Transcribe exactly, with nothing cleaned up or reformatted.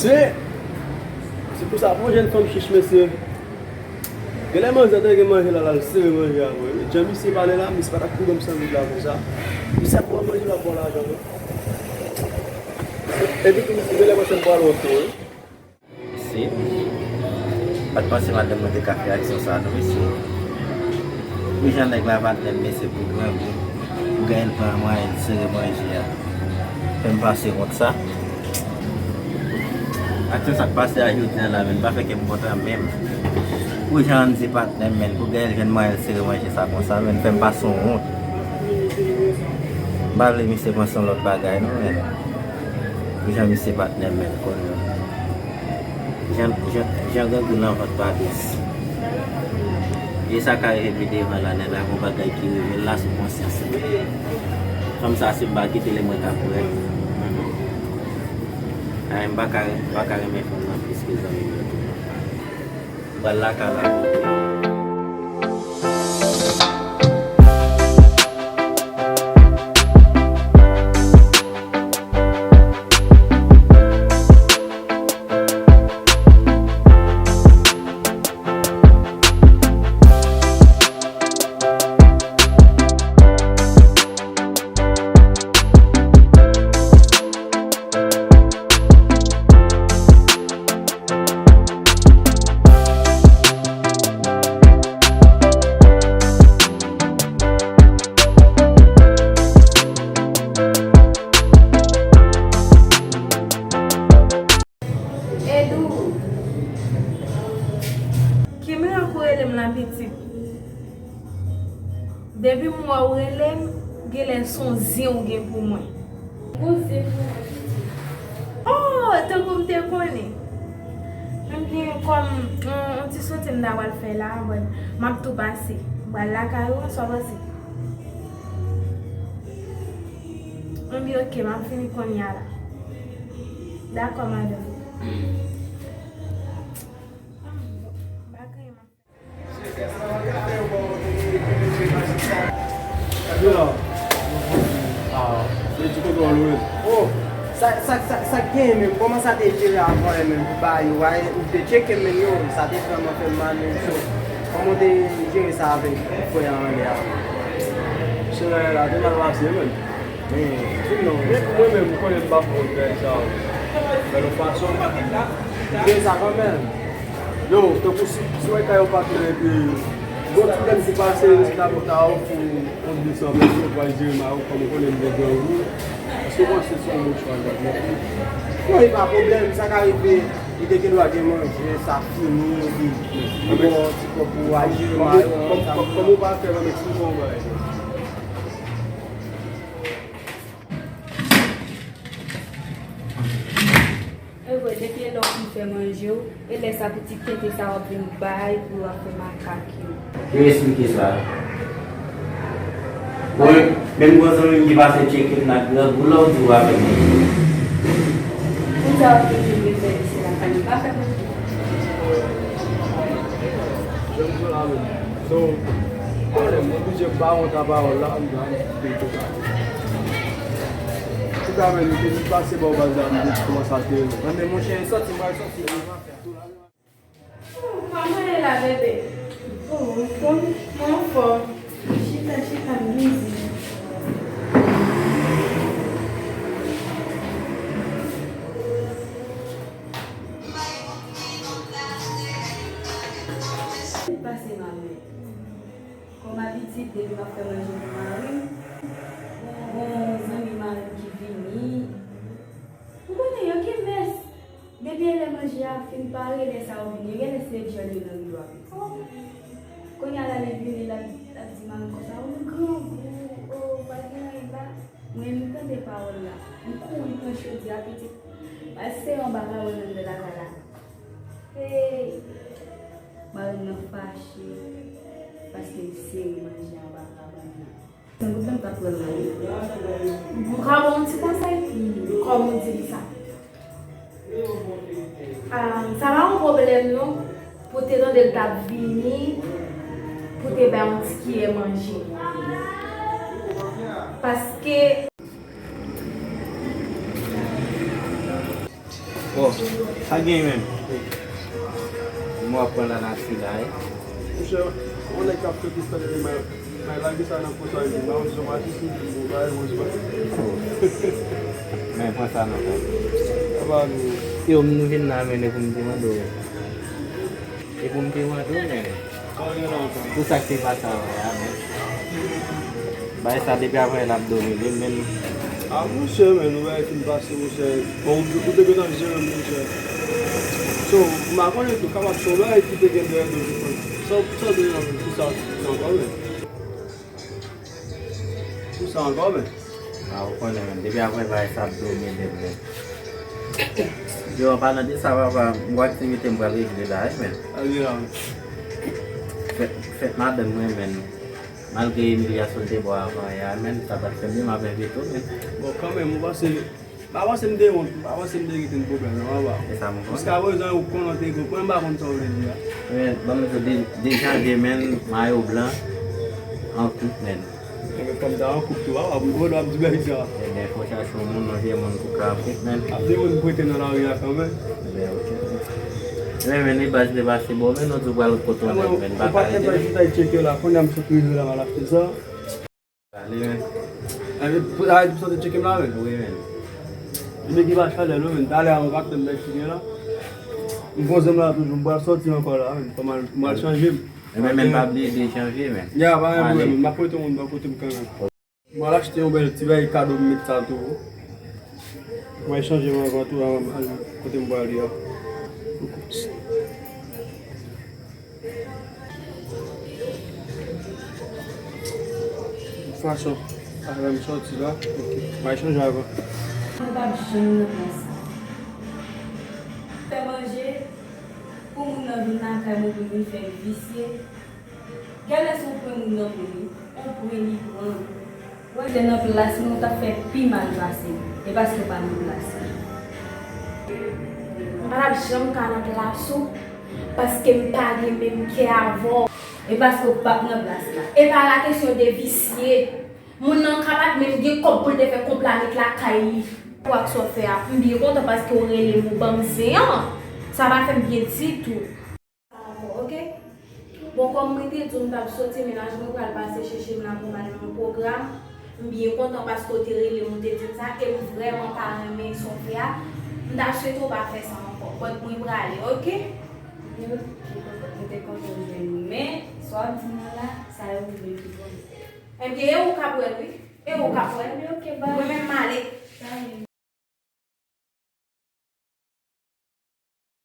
Se, se pou sa, pou yon jèn fanm chich, mesye. Genlè manzè te gen manje la, l al sere manje a, bro. Jan misye pale la, misye pa t ap kou banm sandwich la konsa. Misye ap pran manje la pou lajan, bro. Epi tou, misye genlè panse l pral wont tou, wi. Mesye, pa t panse madanm mwen te ka fè aksyon sa a, non, mesye. Pou jan nèg la patnè m, mesye, pou grangou, pou genyen l pran mwayen l sere manje a. Fè m pase wont sa. Aksyon sa k pase a jodi a la, menn, pa fè kè m kontan menm. Pou jan Andy patnè m, menn, pou genyen l jwenn mwayen l sere manje sa konsa, menn, fè m pase yon wont. M pa vle misye panse yon lòt bagay, non, menn. Pou jan misye patnè m, menn, konnen. Jan, jan, jan grangou nan vant pa dous. E sa ka rive pi devan la, nèg la gon bagay ki rive l la sou konsyans li. Fanm sa, si m pa kite li, mwen ka pran. Ay, m pa ka, m pa ka renmen fanm nan plis ke zanmi m yo tou. M pral lakay la. Edou, ki mirak ou rele m la, pitit? Depi m wè w rele m, genlè s on zen ou gen pou mwen. Gon zen pou mwen, pitit. Oh, tankou m te konnen. Ebyen, kòm, mm, yon ti soti m ta pral fè la, bon, m ap tou pase. M pral lakay ou, sa w panse? Ebyen, oke, m ap vini kounye a la. Dakò, madanm. Yo. Ah, se ti kote w lwe. Oh, sa, sa, sa, sa k genyen menm? Kòman sa te jere avan menm pou ba yo? Ou te tcheke menm yo, sa te vrèman fè m mal menm, so. Kòman w te jere sa avèk frè a anlè a? Se la, la te mal pase menm. Men, di m non, men pou mwen menm, m konnen m p ap konn bagay sa yo. Men yon fason, m jere sa kanmenm. Yo, tankou si, si w wè kay yon patnè epi gon ti pwoblèm ki pase, se ta pou ta ofri yon de san peso pou al jere mal, kòm ou konnen m te grangou. Èske w panse se yon bon chwa, Jacques? Non, e pa pwoblèm, sa ka rive, li te gendwa gen manje, sa fini, epi li ba w yon ti kòb pou w al jere mal, sa. Kòm, kòm, kòm ou pa fè, ban m eksplike w yon bagay. E vre, depi e lè w fin fè manje w, e lè sa pitit tenten sa w ap vin bay pou w ap fè makak yo. Yo eksplike sa. Bon, menm gon zanmi m ki pase tcheke m nan grangou la, w di w avè m. Moun sa yo toujou vin fè misye lakay li, pa fè manje. Jan m di w la menm. So, konnen m oblije ba w yon ta pawòl la, m ba w yon ti pe koka. Antouka, men, nou te vin pase bò baz la, nou te di kòman sa te ye. Anben, monchè, sòti, m pral sòti, m pral fè. Kòman w ye la, bebe? Oh, anfòm, mwen anfòm. Chita, chita, m bizi. Pase, mami. Kòm abitid, depi m ap fè manje pou mari m, gon, gon zanmi mari m ki vini. Ou konnen, yo gen mès. Depi e lè manje a fin pare, lè sa yo vini, yo genlè se vyòl yo nan rido a. Kounye a la, li vini, l ap, l ap di mari m konsa, "Ou grangou, o, pa gen anyen la." Mwen, m tande pawòl la. M kouri pran chodi a, pitit. Pase anba kawon nan anndan lakay la. Hey! Mari m nan fache paske m sere manje anba kabann nan. Se bout la m t ap pran nan, wi. M ka ba w yon ti konsèy, kòm ou di m sa. Ah, sa pa yon pwoblèm, non, pou te tande l t ap vini, pou te bay yon ti kiyè manje. Paske Bon, Sa gen menm. M wè pran la nati la, wi. Monchè, yon nèg k ap fè pistòl epi may, may lage sa nan poch la, epi nan yon zon mache sou di bon bagay, bon zon. Men pran sa nan kò. Apa nou. Yo, m vin la, men e pou m te mande w. E pou m te mande w, men. Pou sa k te pase avè a, men. Bay sa depi avè l ap domine l, men. A, monchè, men, nou bay fin pase, monchè. Bon, ou, ou te gentan jere m, monchè. So, m pa konnen tou, kapab se yon bagay ki te gen dèyè do li. Sa, sa w te nan pou sa, sa ankò, men. Pou sa ankò, men. A, ou konnen, men. Depi avè bagay sa ap domine l, men. Yo, an palan de sa, papa, m wè aktivite m pral regle la, wi, men. Al gen la, men. Fèt, fèt madanm mwen, men. Malgre imilyasyon l te ba w avan yè a, men, sa pa t fè m byen, m ap envite w, men. Bon, kanmenm, ou panse, m pa panse m te wont, m pa panse m te gen pwoblèm, non, papa. E sa m konnen. Jiska prezan, ou konnen w te gen, mwen, m pa konn sa w vle di a. Men, ban m di w, de, de janvye, men, mayo blan, an koup, men. Ebyen, kòm ta an koup tou, a, w ap, w ap di bagay sa. Ebyen, fò chache yon moun, yon vye moun pou ka koup, men. Ap de moun prete nan lari a kanmenm. Ebyen, ok. Ebyen, men, li baz li pase bon, men, nou di w pral kote yon nèg, men, pa ka rete. Mwen, mwen, mwen, tcheke la, kounye a m sot rive la, m al achte sa. Ale, men. Ebyen, pou, a, pou sot tcheke m la, men. Wi, men. Ebyen, ki pa chalè, non, men. Talè a, mwen pa t tann nèg ki gen la. M poze m la toujou, m pral sòti ankò la, men. Fò m al, m al chanje m. Ebyen, men, pa bliye de janvye, men. Ya, pa gen pwoblèm, men. M ap pote yon moun bò kote m kanmenm. M al achte yon bèl ti bagay kado m met sa tou. Mwen chanje m anvan tou, anvan m al kote m prale a. Fason, avè m sòti la, ok. Mwen chanje anvan. Mwen p ap janm nan plas sa. Fè manje pou moun nan vin lakay mwen pou vin fè visye. Genlè se yon pwen moun nan pran wi. Yon pwen li pran. Wè, te nan plas mwen, ou t ap fè pi mal pase m. E paske w pa nan plas mwen. M pa t ap janm ka nan plas ou, paske m pa gen menm kè avè w. E paske w p ap nan plas la. E pa la kesyon de visye. Moun nan ka pa t menm gen kòb pou l te fè konplamit lakay li. Pou ak sa w fè a, m byen kontan paske w rele m, ou ban m zen an. Sa pa fè m byen ditou. Sa ankò, ok? Bon, kòm mwen te di w m t ap soti, mennaj mwen pral pase chèche m la pou m al nan yon pwogram. M byen kontan paske w te rele m, ou te di m sa, e m vrèman pa renmen sa w fè a. M ta swete w pa fè sa ankò. But mwen prale, ok? Ok, mwen te kontan jwenn ou, men sa w ap di m nan la, sa yo m vle ki bon. Ebyen, e ou k ap wè l, wi. E ou k ap wè l. Ebyen, ok, bye. Mwen menm, m ale. Bye.